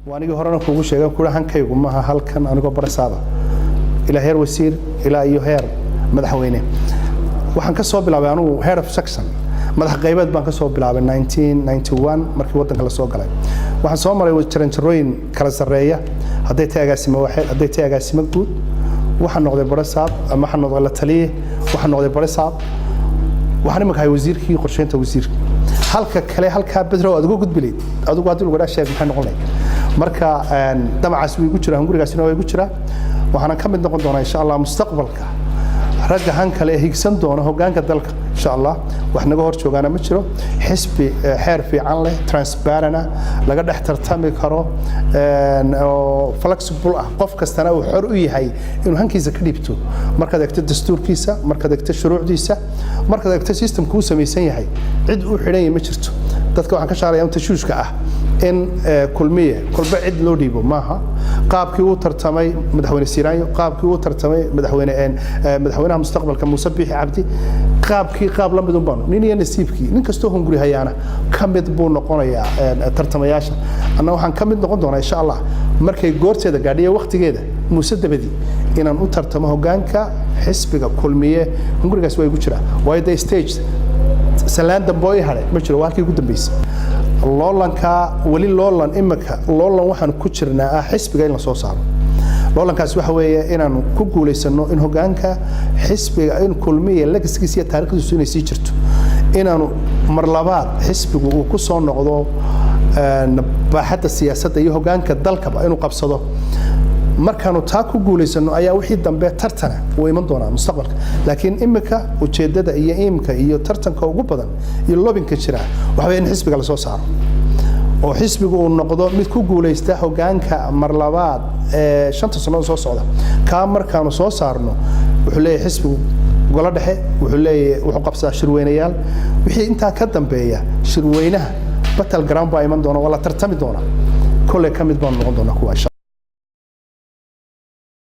Waa anigii horena kuugu sheegay kula hankaygu maaha halkan anigoo barasaaba ilaa heer wasiir ilaa iyo heer madaxweyne. Waxaan ka soo bilaabay anugu head of section, madax qaybeed baan ka soo bilaabay 1991 markii waddanka la soo galay. Waxaan soo maray jaranjarooyin kala sarreeya, hadday tahay agaasimo waaxeed, hadday tahay agaasimo guud. Waxaan noqday barasaab ama waxaan noqday la taliye, waxaan noqday barasaab, waxaan imika ahay wasiirkii qorsheynta. Wasiirka halka kale halkaa bedrow aad uga gudbi lahayd adigu haddii lagu dhaa sheeg, maxay noqon lahayd? Marka damacaas wuu igu jiraa, hungurigaasina waa igu jiraa. Waxaana ka mid noqon doonaa, insha Allah, mustaqbalka ragga han kale ee higsan doona hoggaanka dalka, insha Allah. Wax naga hor joogaana ma jiro. Xisbi xeer fiican leh, transparent ah, laga dhex tartami karo oo flexible ah, qof kastana uu xor u yahay inuu hankiisa ka dhiibto. Markaad eegto dastuurkiisa, markaad eegto shuruucdiisa, markaad eegto systemku uu samaysan yahay, cid uu xidhan yahay ma jirto. Dadka waxaan ka saaraya tashuushka ah in Kulmiye kolba cid loo dhiibo. Maaha qaabkii uu tartamay madaxweyne Siiraanyo, qaabkii uu tartamay madaxweynaha mustaqbalka Muuse Biixi Cabdi, qaabkii qaab la mid un baanu nin iyo nasiibkii. Nin kastoo hunguri hayaana ka mid buu noqonayaa tartamayaasha. Anna waxaan ka mid noqon doonaa, insha Allah, markay goorteeda gaadhiyo waqtigeeda, Muuse dabadi, inaan u tartamo hoggaanka xisbiga Kulmiye. Hungurigaas waa igu jiraa, waayo dee stage salaan dambe oo ii hadhay ma jiro, waa halkii ugu dambeysay. Loolankaa weli loolan imika loolan waxaan ku jirnaa ah xisbiga in la soo saaro. Loolankaas waxa weeye inaanu ku guulaysano in hoggaanka xisbiga, in Kulmiya legacygiisa iyo taariikhdiisu inay sii jirto, inaanu mar labaad xisbigu uu ku soo noqdo baaxadda siyaasadda iyo hoggaanka dalkaba inuu qabsado. Markaanu taa ku guulaysano ayaa wixii dambe tartana uu iman doonaa mustaqbalka. Laakiin imika ujeeddada iyo imka iyo tartanka ugu badan iyo lobbyinka jira waxa weeye in xisbiga lasoo saaro oo xisbigu uu noqdo mid ku guulaysta hoggaanka mar labaad ee 5ta sannadood soo socda. Kaa markaanu soo saarno, wuxuu leeyahay xisbigu golo dhexe, wuxuu leeyahay, wuxuu qabsadaa shirweynayaal. Wixii intaa ka dambeeya, shirweynaha battle ground baa iman doona, waa la tartami doonaa. Kolley ka mid baanu noqon doonaa kuwa, insha